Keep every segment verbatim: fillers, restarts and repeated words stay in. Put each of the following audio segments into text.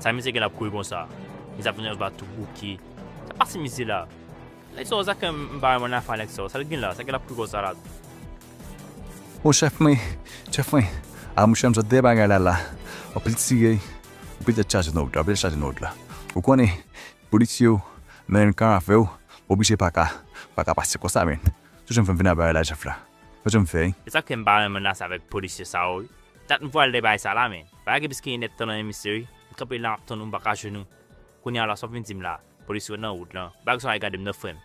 Sa mizè gen l ap kouri konsa? Mizè ap vin ba tou bouke. Sa pa ti mizè la. Nèg sa yo, sa ke m pa renmen afè nèg sa yo. Sa l gen la, sa ke l ap kouri konsa la. O chèf mwen, chèf mwen, a monchè m sot dèyè bagay la la. Anpil tire, anpil tèt chaje nan wout la, anpil tèt chaje nan wout la. Ou konnen, polisye yo, menm kan afè yo, oblije pa ka, pa ka pase konsa men. Sou jan m fè m vin a bagay la chèf la. Sou jan m fè. E sa ke m pa renmen nan sa avèk polisye sa yo wi. Dat m vwal de bagay sa la men. Bagay gen plis ke yon èdtan nan men misye wi. M kanpe la m ap tann ou m pa ka jwenn ou. Kounye a la sa w vin di m la. Polisye yo nan wout lan. Bagay sa w al gade m nan frè m.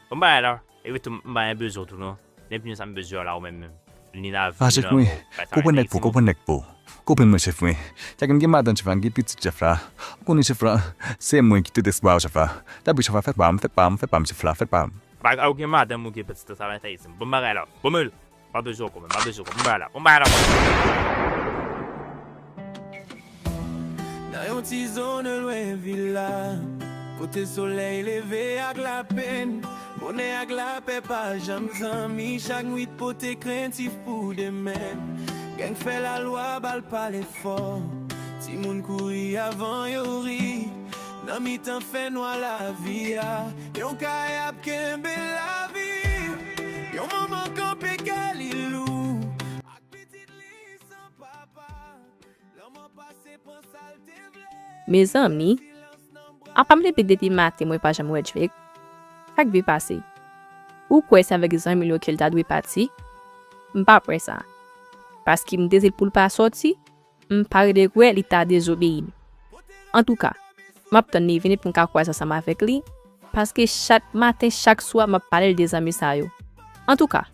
Bon bagay la. Epi tou m pa gen bezwen w tou non. Nenpli sa m bezwen w la ou menm menm. Ni lavi. Ah chèf mwen. Konprann nèg po, konprann nèg po. Konprann mwen chèf mwen. Chak m gen madanm chèf la, m gen pitit chèf la. Ou konnen chèf la. Se mwen ki tout espwa chèf la. Tanpri chèf la, fè pa m, fè pa m, fè pa m chèf la, fè pa m. Bagay ou gen madanm ou gen pitit sa va entèresan m. Bon bagay la. Bon men. Pa bezwen w konprann, pa bezwen w konprann. Bon bagay la, bon bagay la. Nan yon ti zòn lwen vil la, kote solèy leve ak lapenn, bonè ak lapè pa janm zanmi, chak nwit pote krentif pou demen. Gang fè lalwa, bal pale fò, timoun kouri avan yo ri, nan mitan fènwa lavi a, yon kay ap kenbe lavi, yon manman kanpe kè li lou. Mezanmi, apa m leve depi maten mwen pa janm wè Drake? Sa k dwe pase? Ou kwè se avèk zanmi l yo ke l ta dwe pati? M pa kwè sa. Paske m dezi l pou l pa sòti, m pa rete kwè li ta dezobeyi m. Antouka, m ap tann li vini pou m ka kwaze ansanm avèk li, paske chak maten, chak swa, m ap pale l de zanmi sa yo. Antouka,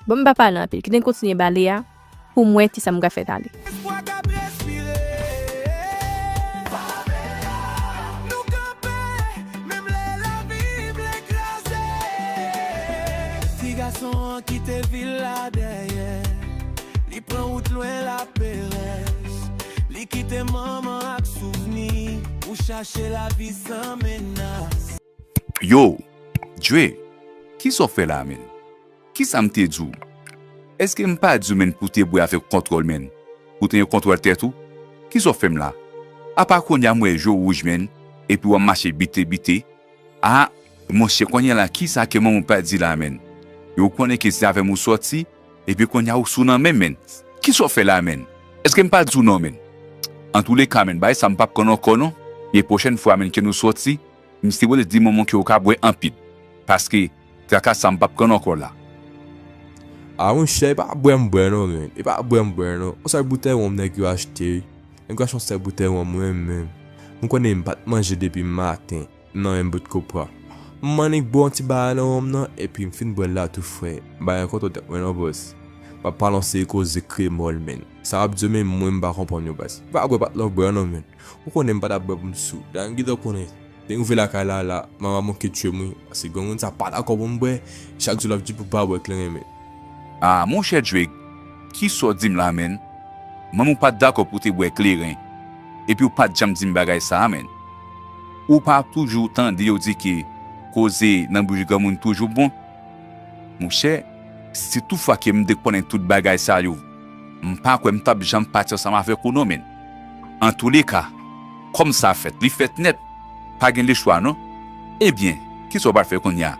bon m pa pale anpil, kite n kontinye bale a pou m wè kisa m ka fè tale. Ti gason an kite vil la dèyè, li pran wout lwen laperèz, li kite manman ak souvni pou chache lavi san menas. Yo, Dre, kisa w fè la menn? Kisa m te di w? Èske m pa di w menn pou w te bwè avèk kontwòl menn? Pou w te gen kontwòl tèt ou? Kisa w fè m la? Apa kounye a m wè je w wouj menn, epi w ap mache bite bite? A, monchè kounye a la kisa ke manman w pa di la menn? Yo konnen ke se avè m ou sòti, epi kounye a ou sou nan men menn. Kisa w fè la menn? Èske m pa di w non menn? Antouleka menn, bagay sa m p ap konn ankò non. E pwochèn fwa menn ke nou sòti, M sipoze di manman w ke w ka bwè anpil. Paske, traka sa m p ap konn ankò la. A monchè, e pa bwè m bwè non, menn. E pa bwè m bwè non. Yon sèl boutèy wonm nèg yo achte. Nèg yo achte yon sèl boutèy wonm, mwen menm. M konnen m pa t manje depi maten. M nan menm bout kopra. M annik bwè yon ti bagay nan wonm nan, epi m fin bwè l la tou frè. M pa gen kontwòl tèt mwen non, bòs. M ap balanse koze kremòl, menn. Sa w ap di yo menm, mwen m pa konprann yo, baz. E pa bwè pa t lòv bwè non, menn. Ou konnen m pa t ap bwè pou m sou. Dayè m gentan konnen. Lè m rive lakay la, la, manman manke tchwe m wi, paske granmoun sa pa dakò pou m bwè, chak jou l ap di pou m pa bwè kleren menn. A, monchè Drake, kisa w di m la menn? Manman w pa t dakò pou w te bwè kleren, epi w pa t janm di m bagay sa a menn. Ou pa toujou tande yo di ke koze nan bouch granmoun toujou bon? Monchè, si toutfwa ke m te konnen tout bagay sa yo, m pa kwè m t ap janm pati ansanm avèk ou non menn. Antouleka, kòm sa fèt, li fèt nèt. Pa gen lechwa non. Ebyen, kisa w pral fè kounye a?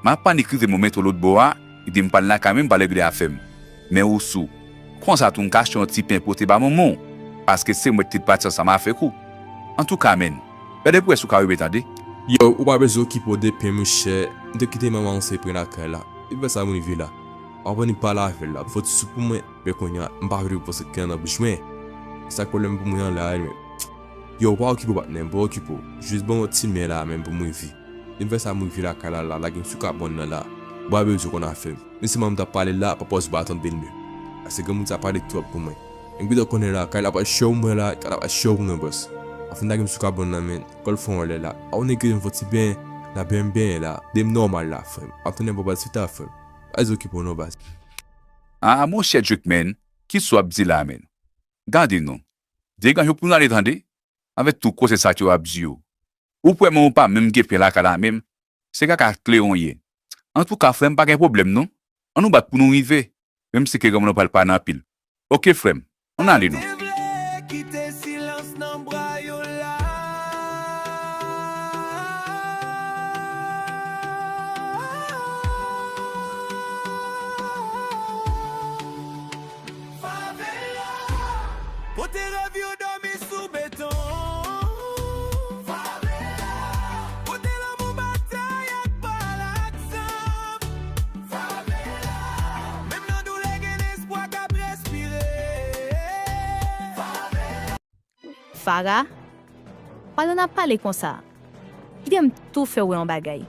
M ap annik rive m mete w lòtbò a, epi m pral lakay mwen m pral regle afè m. Men ou sou. Konsa tou m ka achte yon ti pen pote ba manman w, paske se mwen ki te pati ansanm avèk ou. Antouka menn, Gade pou wè si w ka rive tande. Yow, ou pa bezwen okipe w de pen monchè, m te kite manman w se pran lakay la. Depi fè sa m rive la. W ap annik pale avè l la, fò ti sou pou mwen. Men kounye a, m pa vle w panse kleren nan bouch mwen. E sa k pwoblèm pou mwen an la wi menn. Yow, pa okipe w patnè m, pa okipe w. Jis ban m yon ti men la menn pou m rive. Depi fè sa m rive lakay la la, lage m sou kabann nan la. Ou pa bezwen konn afè m. Men sèlman m t ap pale la, pa pòz ba tann bèlmè. Paske granmoun sa pale twòp pou mwen. M gentan konnen la, kay la pa cho pou mwen la, kay la pa cho pou mwen bòs. Anfen lage m sou kabann nan men, kòl fè yon lè la. A ou nèg yo m fè ti benyen, la benyen m benyen la. De m nòmal la frè m. Ap tounen bò baz fita frè m. Pa okipe w non baz. Ah monchè Drake menn, kisa w ap di la menn? Gade non. Degaje w pou n ale tande. Avèk tout koze sa ke w ap di yo. Ou kwè manman w pa menm gen pen lakay la menm? Se kaka kleren w ye. Antouka frè m pa gen pwoblèm non. Ann nou bat pou nou rive. Menm si ke granmoun nan pral pale anpil. Oke frè m. Ann ale non. Farah, pandan n ap pale konsa, kite m tou fè w wè yon bagay.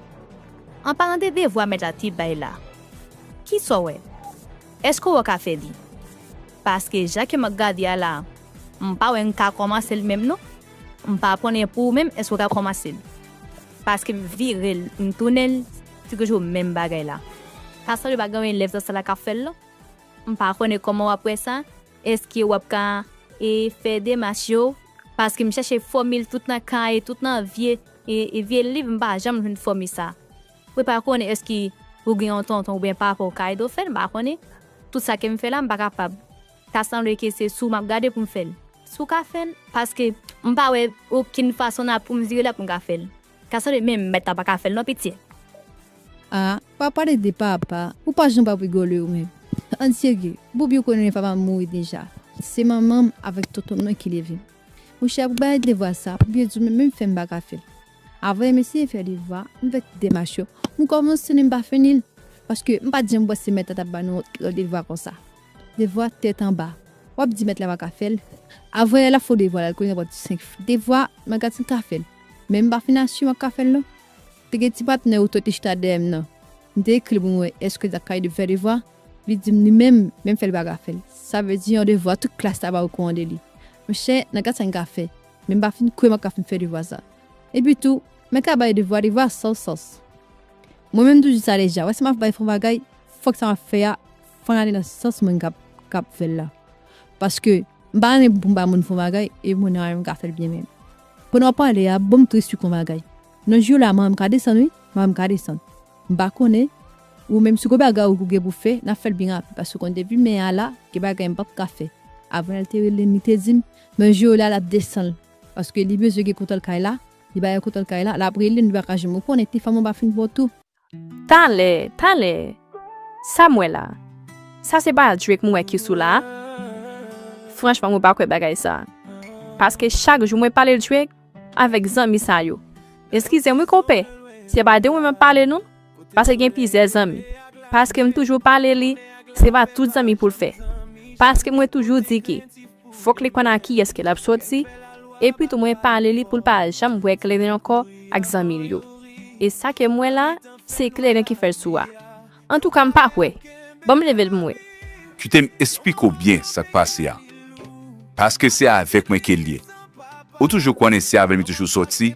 An palan de devwa mèt la te bay la, kisa w wè? Èske w ka fè li? Paske jan ke m ap gade a la, m pa wè n ka kòmanse l menm non. M pa konnen pou ou menm, èske w ka kòmanse l? Paske m vire l, m tounen l, se toujou menm bagay la. Ka sanble pa gen yon elèv sa la k ap fè l non. M pa konnen kòman w ap wè sa. Èske w ap ka e fè demach yo? Paske m chèche fòmil tout nan kay, tout nan vye, e, e vye liv, m pa janm jwenn fòmil sa. Mwen pa konnen èske ou gen yon tonton oubyen papa w ka ede w fè l, m pa konnen. Tout sa ke m fè la, m pa kapab. Ta sanble ke se sou m ap gade pou m fè l. Si w ka fè l, paske m pa wè okenn fason nan pou m vire la pou m ka fè l. Ka sanble menm mèt la pa ka fè l non piti. A, pa pale de papa, ou pa janm p ap rigole ou menm. An serye, bon byen konnen papa m mouri deja. Se manman m avèk tonton m nan ki leve m. Monchè, pou bay devwa sa, pou byen di w menm, menm fè m pa ka fè l. Avan m eseye fè devwa, m fè tout demach yo. M kòmanse li, m pa fini l. Paske m pa t janm panse mèt la t ap ba nou yon devwa konsa. Devwa tèt anba. W ap di mèt la pa ka fè l. Avan yè l ap fè w devwa la, l konnen w ap di senk devwa, m ka di m ka fè l. Men m pa fin asire m ap ka fè l non. Te gen ti patnè ou te chita dèyè m nan. M te ekri l pou m wè èske l ta ka ede m fè devwa. Li di m li menm, menm fè l pa ka fè l. Sa vle di yon devwa tout klas la pa okouran de li. Monchè, n a gad sa n ka fè. Men m pa fin kwè m ap ka fin fè devwa sa. Epi tou, men ka bay devwa, devwa sans sans. Mwen menm toujou sa deja, wè si m ap bay fè yon bagay, fòk sa m ap fè a, fò l ale nan sans mwen k ap, k ap fè l la. Paske, m pa renmen pou m bay moun fè yon bagay, e mwen menm m ka fè l byen menm. Pandan w ap pale a, bon m tou esplike yon bagay. Nan jou la, manman m ka desann wi, manman m ka desann. M pa konnen, ou menm si w gen bagay ou gen pou fè, n ap fè l byen rapid, paske w konn depi men a la, gen bagay m p ap ka fè. Avan l te rele m, li te di m, nan jou la, l ap desann. Paske li bezwen gen kontwòl kay la, li pa gen kontwòl kay la, l ap rele m, li pa ka jwenn m. Ou konnen, telefòn mwen pa fin bon tou. Talè, talè. Sa m wè la. Sa se pa Drake m wè ki sou la? Franchman, mwen pa kwè bagay sa. Paske chak jou mwen pale Drake avèk zanmi sa yo. Eskize m wi konpè, se pa de mwen m ap pale non. Paske gen plizyè zanmi. Paske m toujou pale li, se pa tout zanmi pou l fè. Paske mwen toujou di ke fòk li konn ak kiyès ke l ap soti, epi tou mwen pale li pou l pa janm bwè kleren ankò ak zanmi l yo. E sa ke m wè la, se kleren ki fè l sou a. Antouka, m pa kwè. Ban m leve l pou m wè. Kite m esplike w byen sa k pase a. Paske se avèk mwen ke l ye. Ou toujou konnen se avè l m toujou soti.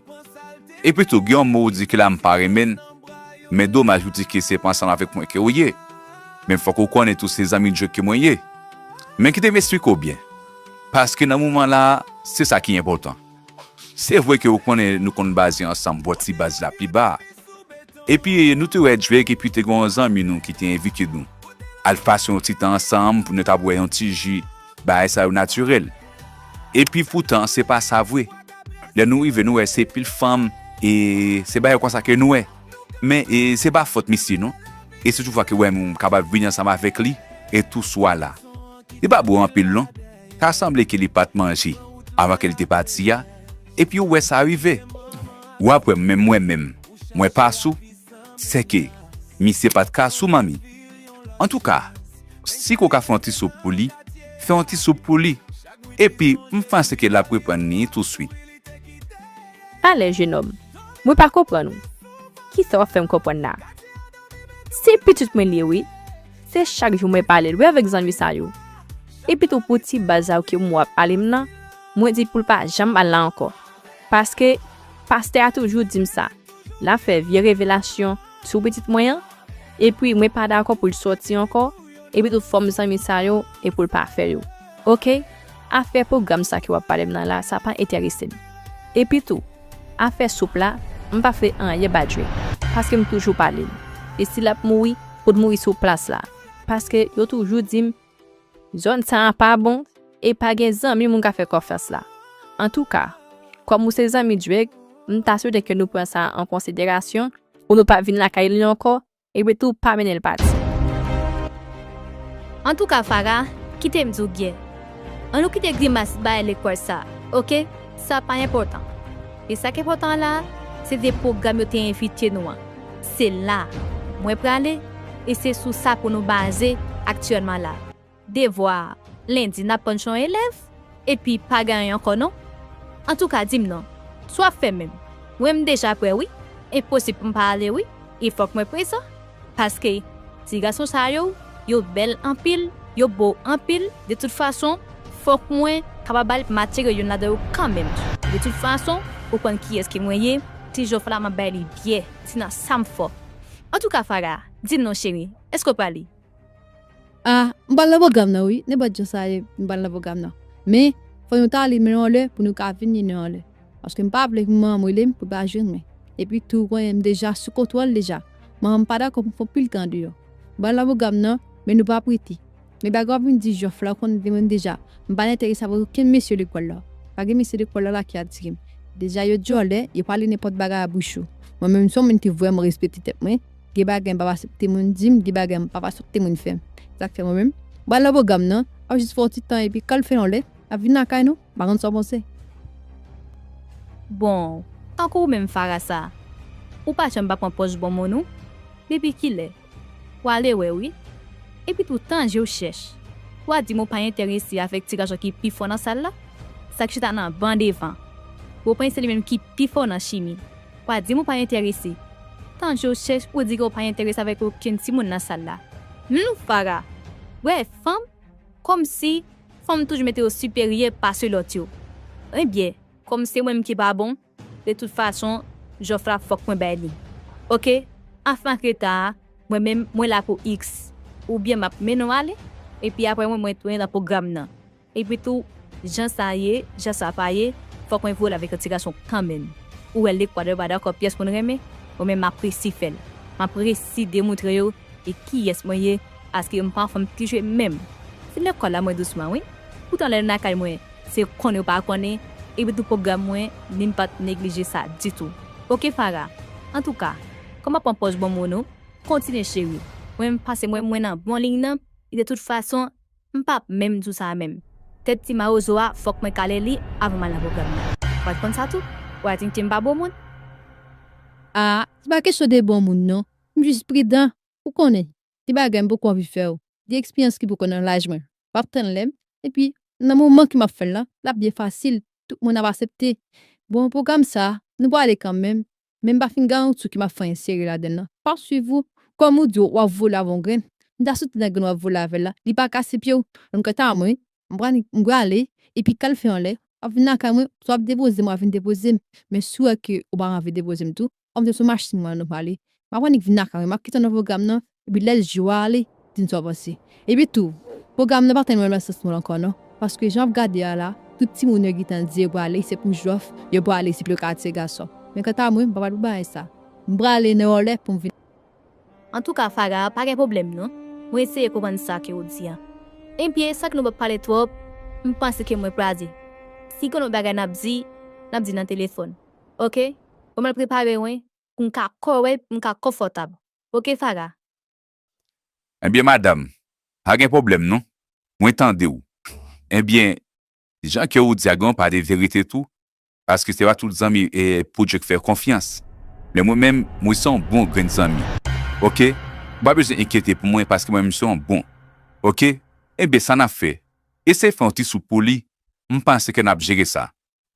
Epi tou, gen yon mo ou di ke la m pa renmen l, men domaj ou di ke se pa ansanm avèk mwen ke ou ye. Men fòk ou konnen tou se zanmi Drake ke mwen ye. Men kite m esplike w byen. Paske nan moman la, se sa ki enpòtan. Se vre ke ou konnen nou konn baze ansanm bò ti baz la pi ba a. Epi nou te wè Drake epi te gen yon zanmi nou ki te envite nou al pase yon ti tan ansanm pou nou ta bwè yon ti ji, bagay sa yo natirèl. Epi poutan se pa sa vre. Lè nou rive nou wè se pil fanm e se bagay konsa ke nou wè. Men e se pa fòt misye non. E si toutfwa ke w wè m kapab vini ansanm avèk li e tou swa la. Li pa bo anpil non. Ta sanble ke li pa t manje avan ke li te pati a. Epi ou wè sa rive. Ou ap wè m menm mwen menm. Mwen pa sou. Sèke misye pa t ka sou manmi. Antouka, si ke w ka fè yon ti soup pou li, fè yon ti soup pou li. Epi m panse ke l ap reprann li touswit. Alè, jenòm, mwen pa konprann ou. Kisa w ap fè m konprann la? Se pitit mwen li ye wi. Se chak jou mwen pale l wi avèk zanmi sa yo. Epi tou pou ti baz sa yo ke m wè ap pale m nan, mwen di pou l pa janm al la ankò. Paske pastè a toujou di m sa. L ap fè vye revelasyon sou pitit mwen an, epi mwen pa dakò pou l sòti ankò, epi tou fòm zanmi sa yo, e pou l pa fè yo. Oke? Afè pwogram sa ke w ap pale m nan la, sa pa enterese m. Epi tou, afè soup la, m pa fè anyen ba Drake, paske m toujou pale l. E si l ap mouri, pou l mouri sou plas la. Paske yo toujou di m, zòn sa a pa bon, e pa gen zanmi moun ka fè konfyans la. Antouka, kòm ou se zanmi Drake, m ta swete ke nou pran sa an konsiderasyon, pou nou pa vin lakay li ankò, epi tou pa mennen l pati. Antouka, Farah, kite m di w byen. An nou kite grimas bay lekòl sa, oke? Sa pa enpòtan. E sa k enpòtan la, se de pwogram yo te envite nou an. Se la mwen prale, e se sou sa pou nou baze aktyèlman la. Devwa, lendi n ap panch yon elèv, epi pa gen anyen ankò non. Antouka, di m non, sa w ap fè menm? Mwen, m deja prè wi. Enposib pou m pa ale wi. E fòk mwen prezan. Paske ti gason sa yo, yo bèl anpil, yo bo anpil. De tout fason, fòk mwen kapab al matire youn ladan yo kanmenm. De tout fason, ou konn kiyès ke mwen ye, ti jòf la m ap bay li byè, ti nan sa m fò. Antouka, Farah, di m non, cheri, èske w prale? Ah, m pral nan pwogram nan wi, nenpòt jan sa ye, m pral nan pwogram nan. Men, fò nou ta ale menm yon lè pou nou ka vini nan yon lè. Paske m pa vle pou manman m rele m pou l pa jwenn mwen. Epi tou, ou konnen m deja sou kontwòl deja. Manman m pa dakò pou m fè anpil tan deyò. M pral nan pwogram nan, men nou p ap rete. Men bagay w ap vin di jòf la, ou konn li menm deja. M pa enterese avèk okenn mesye lekòl la. Pa gen mesye lekòl la la ki atire m. Deja yo djòlè, yo pale nenpòt bagay a bouch yo. Mwen menm m se yon moun ki vrèman respekte tèt mwen. Gen bagay m p ap aksepte moun di m, gen bagay m p ap aksepte moun fè m. Sa k fè mwen menm, m pral nan pwogram nan, m ap jis fè yon ti tan epi kan l fè yon lè, m ap vin lakay nou, m pa konn sa w panse. Bon, tankou ou menm Farah sa, ou pa janm pa pran pòz bon moun ou? Depi kilè? W ale wè wi. Epi tou tan je w chèch. W a di m ou pa enterese avèk ti gason ki pi fò nan sal la? Sa k chita nan ban devan. Bon, panse se li menm ki pi fò nan chimi. W a di m ou pa enterese. Tan je w chèch ou di ke w pa enterese avèk okenn timoun nan sal la. Humm, Farah. Wè, fanm, kòmsi fanm toujou mete yo siperyè pase lòt yo. Ebyen, kòm se mwen menm ki pa bon, de tout fason, jòf la fòk mwen bay li. Oke, anfen ak reta a, mwen menm, mwen la pou X. Oubyen m ap mennen w ale, epi apre mwen, mwen tounen nan pwogram nan. Epi tou, jan sa ye, jan sa pa ye, fòk mwen voye l avèk yon ti gason kanmenm. Ou wè lekwa yo pa dakò pyès moun renmen, mwen menm m ap resi fè l. M ap resi demontre yo e kiyès mwen ye, paske m pa yon fanm ki jwe menm. Se lekòl la mwen dousman wi. Poutan lè n lakay mwen, se konnen yo pa konnen, epi tou pwogram mwen, ni m pa t neglije sa ditou. Oke Farah. Antouka, kòm w ap pran pòz bon moun ou, kontinye cheri. Mwen menm pase mwen, mwen nan bon liy nan, e de tout fason, m p ap menm di w sa menm. Tèt ti mawozo a, fòk mwen kale li avan m al nan pwogram nan. W a t konn sa tou? W a t di m ke m pa bon moun? Ah, se pa kesyon de bon moun non. M jis pridan. Ou konnen, gen bagay m poko anvi fè yo. Gen eksperyans ki poko nan laj mwen. M ap tann lè m, epi nan moman ke m ap fè l lan, l ap byen fasil, tout moun ap aksepte. Bon, pwogram sa, nou prale kanmenm, men m pa fin garanti w ke m ap fè anyen serye ladan l lan. M ap swiv ou, kòm ou di w ap vole avè yon grenn, m ta swete nan grenn w ap vole avè l la, li pa kase pye w. Donk kanta mwen, m prale, m prale, epi kan l fè yon lè, w ap vin lakay mwen, swa w ap depoze m, w ap vin depoze m. Men si w wè ke ou pa anvi depoze m tou, w ap di m se yon machin mwen an nou prale. M ap annik vin lakay mwen, m ap kite w nan pwogram nan, epi lè l jou a ale, di m sa w panse. Epi tou, pwogram nan pa tann mwen nan sans mwen ankò non, paske jan w ap gade a la, tout timoun yo gentan di yo prale, se pou jòf, yo prale, se pou yo ka atire gason. Men kanta mwen, m pa pral pou bagay sa. M prale nan yon lè pou m vin. Antouka Farah, pa gen pwoblèm non. Mwen eseye konprann sa ke ou di a. Ebyen, san ke nou pa pale twòp, m panse ke mwen prale. Si gen yon bagay n ap di, n ap di nan telefòn. Oke? Bon, m al prepare mwen, pou m ka kòrèk, pou m ka konfòtab. Oke, Farah? Ebyen, madanm, pa gen pwoblèm non. Mwen tande w. Ebyen, jan ke ou di a gen yon pa de verite tou, paske se pa tout zanmi e pou Dye k fè konfyans. Men mwen menm, mwen se yon bon grenn zanmi. Oke? Ou pa bezwen enkyete pou mwen paske mwen menm se yon bon. Oke? Ebyen, sa n ap fè? Eseye fè yon ti soup pou li. M panse ke n ap jere sa.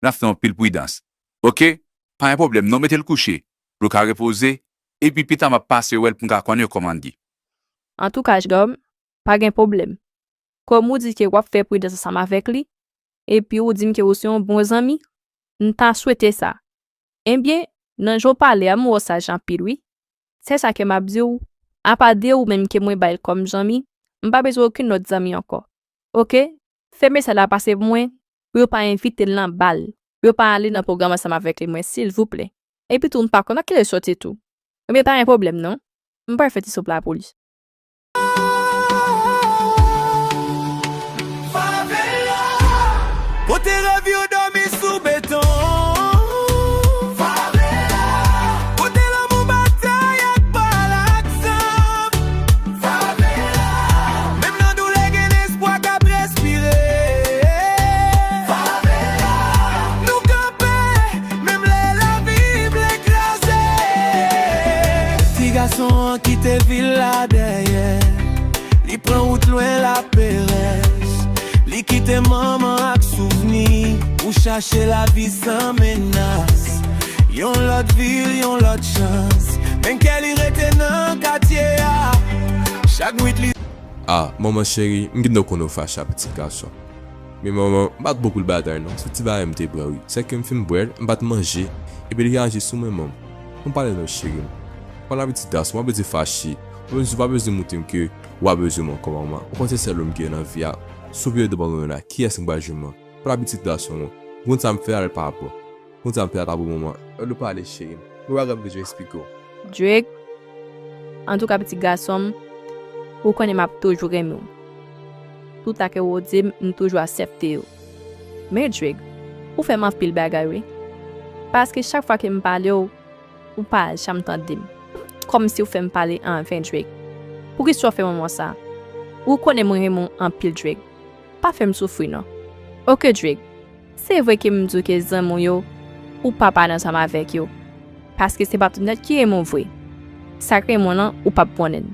N ap fè anpil pridans. Oke? Pa gen pwoblèm non, mete l kouche, pou l ka repoze, epi pita m ap pase wè l pou m ka konnen kòman l ye. Antouka Jgòm, pa gen pwoblèm. Kòm ou di ke w ap fè pridans ansanm avèk li, epi ou di m ke ou se yon bon zanmi, m ta swete sa. Ebyen, nan jan w pale a m wè w saj anpil wi. Sèl sa ke m ap di w, apa de ou menm ke mwen bay l kòm zanmi, m pa bezwen okenn lòt zanmi ankò. Oke? Fè mesaj la pase pou mwen, pou yo pa envite l nan bal, pou yo pa ale nan pwogram ansanm avèk li mwen silvouplè. Epi tou m pa konn nan kilè l soti tou. Ebyen pa gen pwoblèm non. M pral fè ti soup la pou li. Pote rèv yo dòmi sou beton. Pote lanmou batay ak bal ak zam. Menm nan doulè gen lespwa k ap respire. Nou kanpe, menm lè lavi vle kraze. Ti gason an kite vil la dèyè. Li pran wout lwen laperèz. Li Kite manman ak souvni, ou chache lavi san menas. Yon lòt vil, yon lòt chans. Men kè li rete nan katye a. Chak nwit li. Ah, manman cheri, m gentan konnen w fache a pitit gason. Men manman, m pa t pran kou l batay non. Se ti bagay m te pran wi. Sèke m fin bwè l, m pa t manje, epi li raji sou mwen manman. Ann pale non cheri m. Pale a pitit gason, w pa bezwen fache. W pa bezwen, w pa bezwen montre m ke w pa bezwen mwen kòm manman. Ou konn se sèl ou m gen nan vi a. Si w vle abandone a, kiyès m pral jwenn mwen? Pale a pitit gason an. Ou konn sa m fè a, l pa bon. Ou konn sa m fè a, l pa bon manman. Ann nou pale cheri m. Gen bagay m bezwen eksplike w. Drake, antouka pitit gason m, ou konnen m ap toujou renmen w. Tout sa ke w di m, m toujou aksepte yo. Men Drake, ou fè m anpil bagay wi. Paske chak fwa ke m pale w, ou pa janm tande m. Kòmsi w fè m pale anven Drake. Poukisa w fè manman sa? Ou konnen mwen renmen w anpil Drake. Pa fè m soufri non. Oke Drake, se vre ke m di w ke zanmi w yo, ou pa pale ansanm avèk yo. Paske se pa tout nèt ki renmen w vre. Sa k renmen w lan, ou p ap konnen l.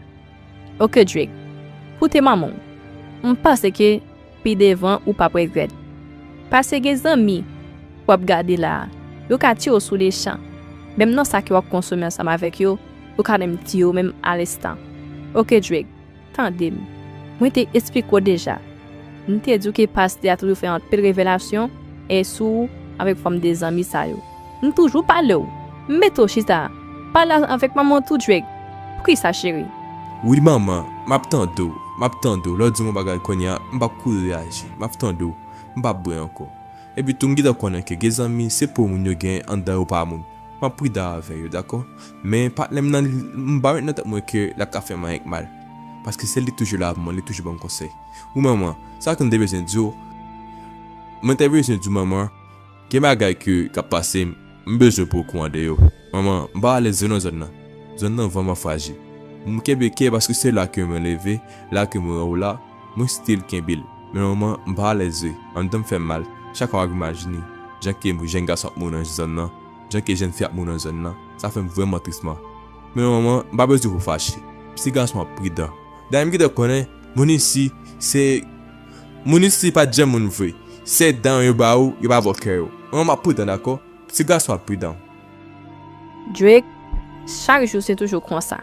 Oke Drake, koute manman w. M panse ke pi devan ou p ap regrèt. Paske gen zanmi w ap gade la a, yo ka tiye w sou lechan. Menm nan sa ke w ap konsome ansanm avèk yo, yo ka menm tiye w menm alenstan. Oke Drake, tande m. Mwen te eksplike w deja. M te di w ke pastè a toujou fè anpil revelasyon e sou ou avèk fòm de zanmi sa yo. M toujou pale w. M mete w chita. Pale avèk manman w tou Drake. Poukisa cheri? Wi manman, m ap tande w. M ap tande w. Lè w di m yon bagay kounye a, m p ap kouri reyaji. M ap tande w. M p ap bwè ankò. Epi tou m gentan konnen ke gen zanmi se pou moun yo gen anndan yo pa moun. M ap pridan avè yo, dakò? Men patnè m nan, m ba met nan tèt mwen ke l ap ka fè m anyen k mal. Paske se li toujou la pou mwen, li toujou ban m konsèy. Wi manman, sa ke m te bezwen di w, mwen te bezwen di w manman, gen bagay ke k ap pase m, m bezwen pou w okouran de yo. Manman, m pa alèz vre nan zòn nan. Zòn nan vrèman frajil. M kenbe kè paske se la ke mwen leve, la ke mwen wè w la, mwen still kenbe l. Men manman, m pa alèz vre. Anndan m fè m mal. Chak fwa m ap imajine jan ke jèn gason ap mouri nan zòn nan, jan ke jèn fi ap mouri nan zòn nan, sa fè m vrèman tris man. Men manman, m pa bezwen pou w fache. Pitit gason ap pridan. Dayè m gentan konnen, moun isi, se, moun isi pa t janm moun vre. Se dan yo ba ou, yo pa ba w kè yo. Manman, m ap pridan, dakò? Pitit gason ap pridan. Drake, chak jou se toujou konsa.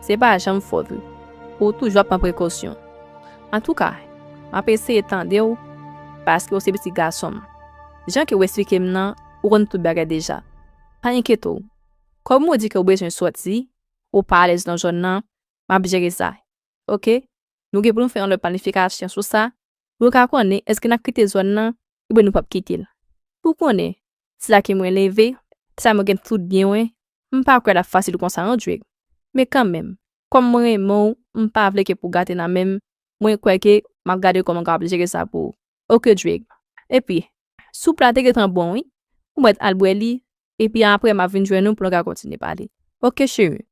Se pa janm fòt ou. Ou toujou ap pran prekosyon. Antouka, m ap eseye tande w, paske w se pitit gason m. Jan ke w eksplike m nan, ou konn tout bagay deja. Pa enkyete w. Kòm ou di ke w bezwen sòti, ou pa alèz nan zòn nan, m ap jere sa. Oke? Nou gen pou nou fè yon lòt planifikasyon sou sa, pou nou ka konnen èske n ap kite zòn nan, oubyen nou p ap kite l. Ou konnen, se la ke mwen leve, se la mwen gen tout byen mwen, m pa kwè l ap fasil konsa non Drake. Men kanmenm, kòm mwen renmen w, m pa vle ke pou w gate nan men m, mwen kwè ke m ap gade kòman m kapab jere sa pou ou. Oke Drake. Epi, soup la te gentan bon wi. Ou mèt al bwè li, epi apre m ap vin jwenn ou pou nou ka kontinye pale. Oke cheri.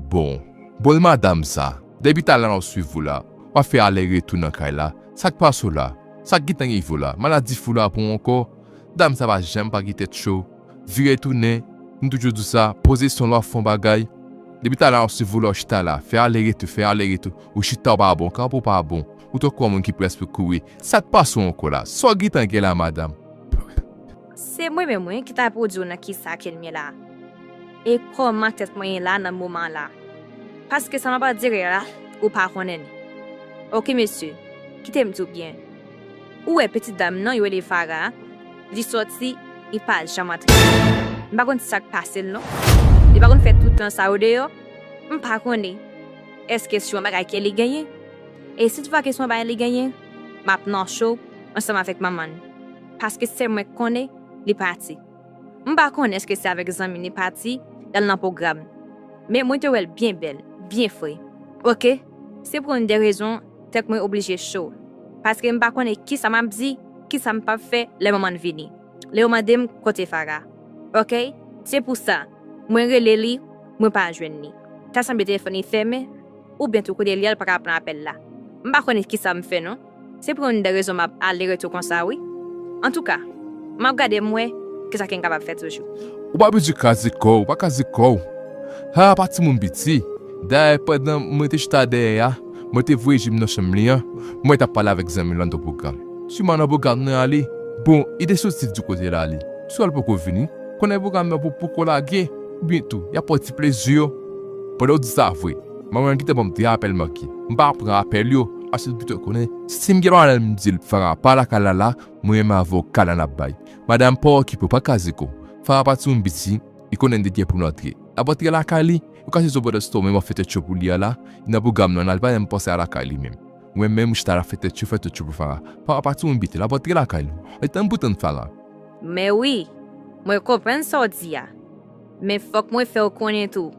Bon, bon madanm sa, depi talè m ap swiv ou la, w ap fè ale retou nan kay la, sa k pase w la? Sa k gentan rive w la? Maladi fou la pran w ankò? Dam sa pa janm pa gen tèt cho. Vire tounen, m toujou di w sa, pozisyon l w ap fè yon bagay. Depi talè m ap swiv ou la, w chita la, fè ale retou, fè ale retou. Ou chita w pa bon, kanpe w pa bon. Ou tankou yon moun ki prèske kouri. Sa k pase w ankò la? Sa w gentan gen la, madanm? Se mwen menm wi ki ta pou di w nan kisa ke m ye la. E kòman tèt mwen ye la nan moman la. Paske sa m ap andire a la, ou pa konnen li. Oke mesye, kite m di w byen. Ou wè pitit dam nan yo rele Farah, li sòti, li pa janm antre. M pa konn sa k pase l non. Li pa konn fè tout tan sa yo deyò. M pa konnen. Èske se yon bagay ke li genyen? E si toutfwa ke se yon bagay li genyen, m ap nan cho ansanm avèk manman l. Paske sèl mwen k konnen, li pati. M pa konnen èske se avèk zanmi li pati, l al nan pwogram. Men mwen te wè l byen bèl, byen fre. Oke, se pou youn de rezon tèt mwen oblije cho. Paske m pa konnen kisa m ap di, kisa m p ap fè lè manman l vini. Lè yo mande m kote Farah. Oke, se pou sa, mwen rele li, mwen pa jwenn li. Ta sanble telefòn li fèmen, oubyen tou kote li ye a l pa ka pran apèl la. M pa konnen kisa m fè non. Se pou youn de rezon m ap ale rete konsa wi. Antouka, m ap gade m wè kisa ke m kapab fè toujou. Ou pa bezwen kraze kò w, pa kraze kò w. Ha, pa timoun piti. Dayè, pandan mwen te chita dèyè a, mwen te voye je m nan chanm li an, mwen t ap pale avèk zanmi l anndan pwogram. Siman nan pwogram nan ale, bon, li te soti di kote l ale. Swa l poko vini, konnen pwogram nan pou poko lage, oubyen tou, y ap pran ti plezi yo. Pandan w di sa vre, manman l gentan ban m de apèl manke. M pa pran apèl yo, paske m pito konnen, si m gen pwoblèm m di l, Farah pa lakay la la, mwen menm avè w kala n ap bay. Madanm pa okipe w, pa kraze kò w. Farah pa timoun piti, li konnen li gen pou l antre. L ap antre lakay li, ou ka sezi w pandan se tan w menm w ap fè tèt cho pou li a la, li nan pwogram nan, l pa menm panse a lakay li menm. Mwen menm, m chita la fè tèt cho, fè tèt cho pou Farah. Farah pa timoun piti, l ap antre lakay li. E tann pou tann Farah. Men wi, mwen konprann sa w di a. Men fòk mwen fè w konnen tou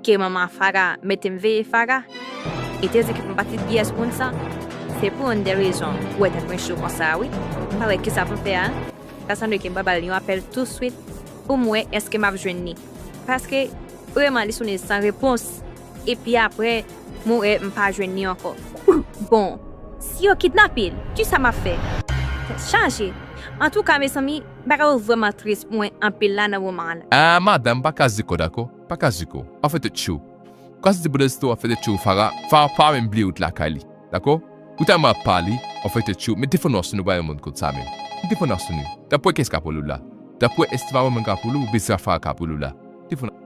ke manman Farah mete m veye Farah. E te di ke m pa t B S moun sa. Se pou youn de rezon ou wè tèt mwen cho konsa wi. M pa wè kisa pou m fè a. Ta sanble ke m pral ba l yon apèl touswit pou m wè èske m ap jwenn li. Paske, vrèman, li sonnen san repons. Epi apre, mwen wè m pa jwenn li ankò. Bon, si yo kidnape l, kisa m ap fè? Tèt chaje. Antouka, mezanmi, bagay yo vrèman tris pou mwen anpil la nan moman an. Ah, madanm, pa kraze kò, dakò? Pa kraze kò. Pa fè tèt cho. Ou ka santi pandan se tan w ap fè tèt cho, Farah, Farah pa menm bliye wout lakay li. Dakò? Ou tèlman ap pale, w ap fè tèt cho, met telefòn nan sou nou, pa yon moun kont sa menm. Met telefòn nan sou nou. N ap wè kiyès k ap rele w la. N ap wè èske se pa manman k ap rele w oubyen se Farah k ap rele w la. Telefòn nan.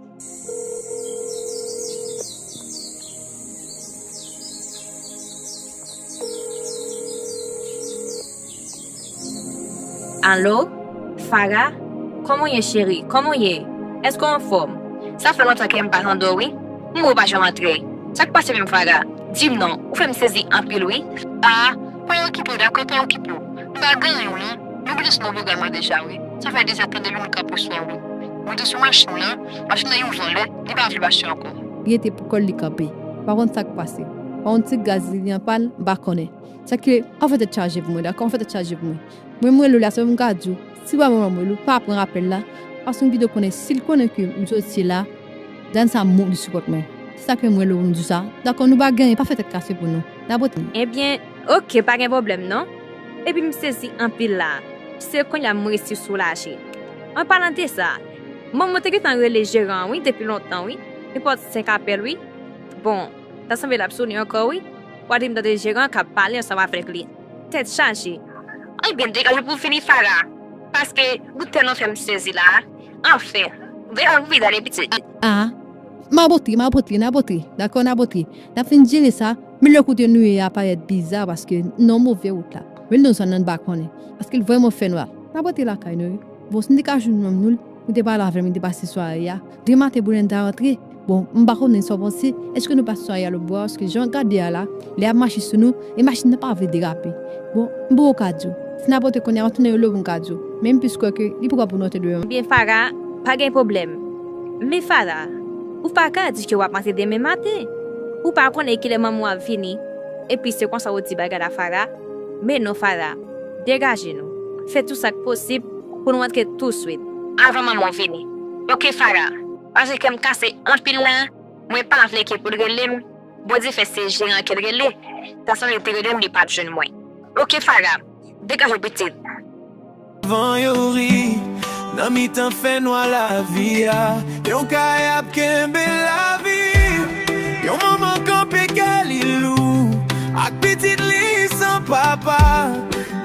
Alo? Farah? Kòman w ye, cheri? Kòman w ye? Èske w anfòm? Sa fè lontan ke m pa tande w, wi. M wè w pa janm antre. Sa k pase menm, Farah? Di m non, ou fè m sezi anpil, wi. A, pa okipe w, dakò, pa okipe w. M pa gen anyen, wi. Nou gentan sou nan pwogram nan deja, wi. Sa fè dezè tan depi m kanpe sou an wout. Mwen te sou machin nan, machin nan yon vole, li pa vle mache ankò. Li rete pou kò l li kanpe. M pa konn sa k pase. Pa yon ti gaz li gen pa l, m pa konnen. Sa k fè, pa fè tèt chaje pou mwen, dakò? Pa fè tèt chaje pou mwen. Mwen, m rele w la, se mwen m ka di w. Si pa manman m rele w, pa pran apèl la. Paske m pito konnen, si l konnen ke m soti la, dan sa m li sipòt mwen. Se sa ke m rele w, m di w sa. Dakò, nou pa gen anyen, pa fè tèt kase pou nou. N ap rete. Ebyen, oke, pa gen pwoblèm non. Epi m sezi anpil la. Se kounye a m resi soulaje. An palan de sa, manman te gentan rele jeran an, wi, depi lontan, wi. Li pran senk apèl, wi. Bon, ta sanble l ap sonnen ankò, wi. W a di m tande jeran k ap pale ansanm avèk li. Tèt chaje. Ebyen, degaje w pou w vini, Farah. Paske ou tèlman fè m sezi la. Anfen, degaje w pou w vini, tande, pitit. A, m ap antre, m ap antre, n ap antre. Dakò, n ap antre. N ap fin jere sa. Men lè kote nou ye a parèt biza paske n nan move wout la. Men nou sa nan pa konnen. Paske l vrèman fè nwa. N ap antre lakay nou, wi. Bon, si n te ka jwenn manm nou, nou te pale avè l, nou te pase sware a. Demen maten, Brenda rantre. Bon, m pa konnen sa w panse. Èske nou pase sware a lòtbò a? Paske jan w gade a la, lè y ap mache sou nou, e machin nan pa vle derape. Bon, m poko ka di w. Si n ap antre kounye a, m ap tounen rele w pou m ka di w. Men m plis kwè ke li poko pou nou antre demen. Ebyen, Farah, pa gen pwoblèm. Men Farah, ou pa ka di ke w ap antre demen maten. Ou pa konnen kilè manman w ap vini. Epi se konsa w di bagay la, Farah. Men non, Farah, degaje nou. Fè tou sa k posib pou nou antre touswit. Avan manman w vini. Oke, Farah. Paske kè m kase anpil la, mwen pa vle ke pou l rele m. Bondye fè se jeran ke l rele. Ta sanble l te rele m, li pa t jwenn mwen. Oke, Farah. Degaje w, pitit. Van yo ri nan mitan fènwa lavi a. Yon kay ap kenbe lavi. Yon manman kanpe kè li lou ak pitit li san papa.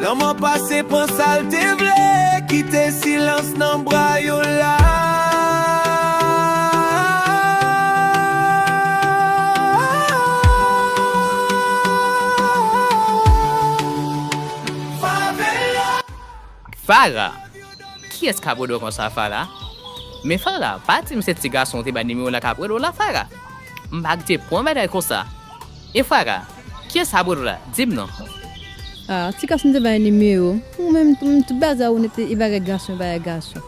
Lanmò pase pran sa l te vle, kite Silans nan bra yo la. Favela. Fara! Kiyès k ap rele w konsa, Fara? Men Fara, pa di m se ti gason w te bay nimewo w la k ap rele w la, Fara? M pa kite pran bagay konsa. E Fara, kiyès k ap rele w la? Di m non. Ah, ti gason te bay nimewo. Ou menm, m tout bazè ou nèt e bagay gason, bagay gason.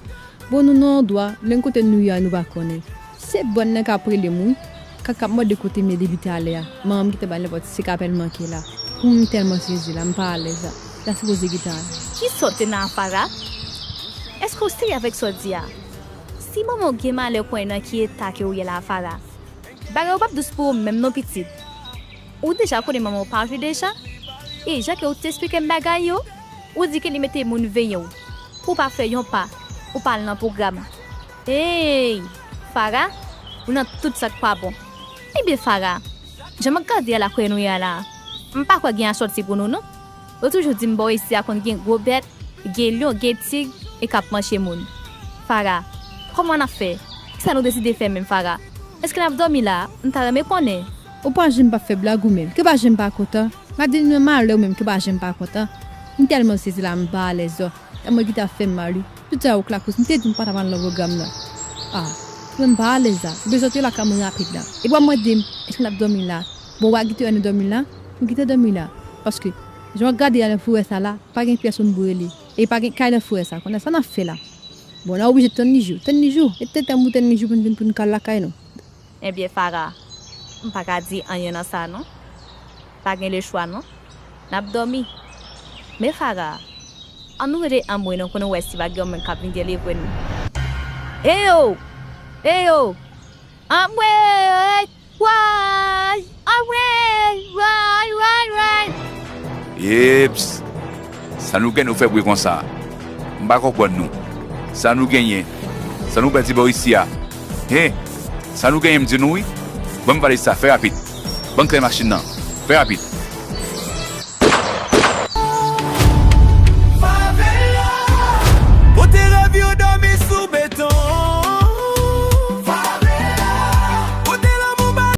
Bon, nou nan yon dwa, men kote nou ye a, nou pa konnen. Se bòn nan k ap rele m, wi. K ap mande kote m ye depi talè a. Manman m ki te bay nenpòt se kapèl manke la. Pou m tèlman sezi la, m pa alèz la. La sipoze ki ta. Ki sa w te nan Fara? Èske w serye avèk sa w di a? Si manman w gen malè konnen nan ki eta ke w ye la, Fara, bagay yo p ap dous pou ou menm non, pitit. Ou deja konnen manman w pa vle deja. E jan ke w te esplike m bagay yo, ou di ke li mete moun veye w pou w pa fè yon pa, ou pa al nan pwogram. Hey! Fara, ou nan tout sa k pa bon. Ebyen Fara, jan m ap gade a la kote nou ye a la, m pa kwè gen asòti pou nou non. Yo toujou di m bò isi a konn gen gwo bèt, gen lyon, gen tig, e k ap manje moun. Fara, kòman n ap fè? Kisa nou deside fè menm Fara? Èske n ap dòmi la? M ta renmen konnen. Ou pa janm pa fè blag ou menm. Ke pa janm pa kontan. M ap di nou nan malè ou menm ke pa janm pa kontan. M tèlman sezi la, m pa alèz. Tèlman ki ta fè m mal, wi. Tout sa yo k lakoz m te di m pa t ap al nan pwogram nan. Ah, mwen m pa alèz la. Ou bezwen te lakay mwen rapid la. Epi w ap mande m, èske n ap dòmi la? Bon, w a kite nou dòmi la? Nou kite dòmi la. Paske, jan w ap gade a nan forè sa la, pa gen pyès moun pou rele. E pa gen kay nan forè sa. Konnen sa n ap fè la? Bon, n a oblije tann li jou. Tann li jou. E te tann pou tann li jou pou n vin pou n kal lakay nou. Ebyen Fara, m pa ka di anyen nan sa non. Pa gen lechwa non. N ap dòmi. Men Fara, ann nou rele Anmwe non pou nou wè si pa gen yon moun k ap vin delivre nou. Eyo! Eyo! Anmwe! Way! Anmwe! Way! Way! Way! Eps! Sa nou gen nou fè bri konsa? M pa konprann nou. Sa nou genyen? Sa nou pèdi bò isi a? Hen! Sa nou genyen m di nou wi? Ban m pale sa, fè rapid. Ban m kale machin nan. Fè rapid.